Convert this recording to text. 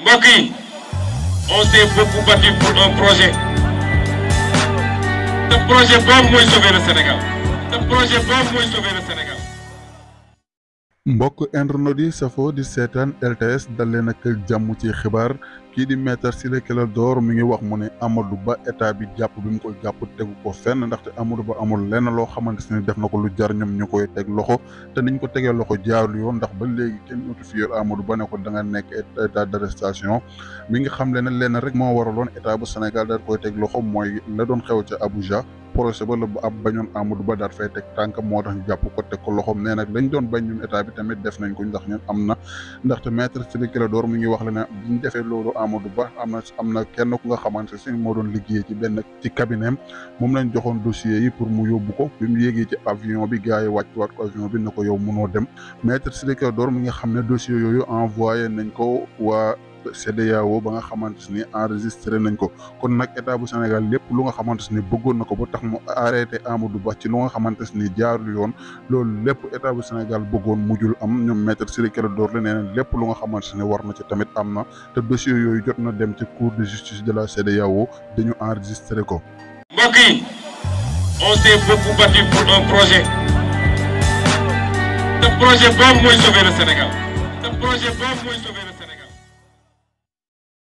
mbokk yi on s'est beaucoup battu pour un projet. te projet boobu mooy sauver le Sénégal. te projet boobu mooy sauver le Sénégal. mbokk internet yi safo di seetaan LTS dal leen ak jàmm ci xibaar kii di Maître Ciré Clédor mi ngi wax mu ne Amadou Ba état bi jàpp bi mu koy jàpp tegu ko fenn ndaxte Amadou Ba amul lenn loo xamante ni def na ko lu jar ñoom ñu koy teg loxo te niñ ko tegee loxo jaarlu yoon ndax ba léegi kenn notifié Amadou Ba ne ko da nga nekk état d'arrestation mi ngi xam ne lenn rek moo waraloon état bu Sénégal daal koy teg loxo mooy la doon xew ca Abuja. procès ba la bu ab bañoon Amadou Ba daal fay teg tànk moo tax ñu jàpp ko teg ko loxoom nee nag lañ doon bañ ñun état bi tamit def nañ ko ndax ñun am na ndaxte Maître Ciré Clédor mi ngi wax la ne buñ defee loolu Amadou Ba am na kenn ku nga xamante si moo doon liggéey ci cabinet moom lañ joxoon dossier yi pour mu yóbbu ko bi mu yéegee ci avion bi gars yi wàccuwaat ko avion bi ne ko yow mënoo dem Maître Ciré Clédor mi nga xam ne dossier yooyu envoyé nañ ko waa CEDEAO ba nga xamante ni enregistré nañ ko kon nag état bu Sénégal lépp lu nga xamante ni bëggoon na ko ba tax mu arrêté Amadou Ba ci lu nga xamante ni jaarul yoon loolu lépp état bu Sénégal bëggoon mujjul am ñoom Maître Ciré Clédor la nee na lépp lu nga xamante ni war na ci tamit am na te dossier yooyu jot na dem ci cour de justice de la CEDEAO dañu enregistré ko. mbokk yi on s'est beaucoup battu pour un projet. te projet boobu mooy sauver le Sénégal. te projet boobu mooy sauver le Sénégal.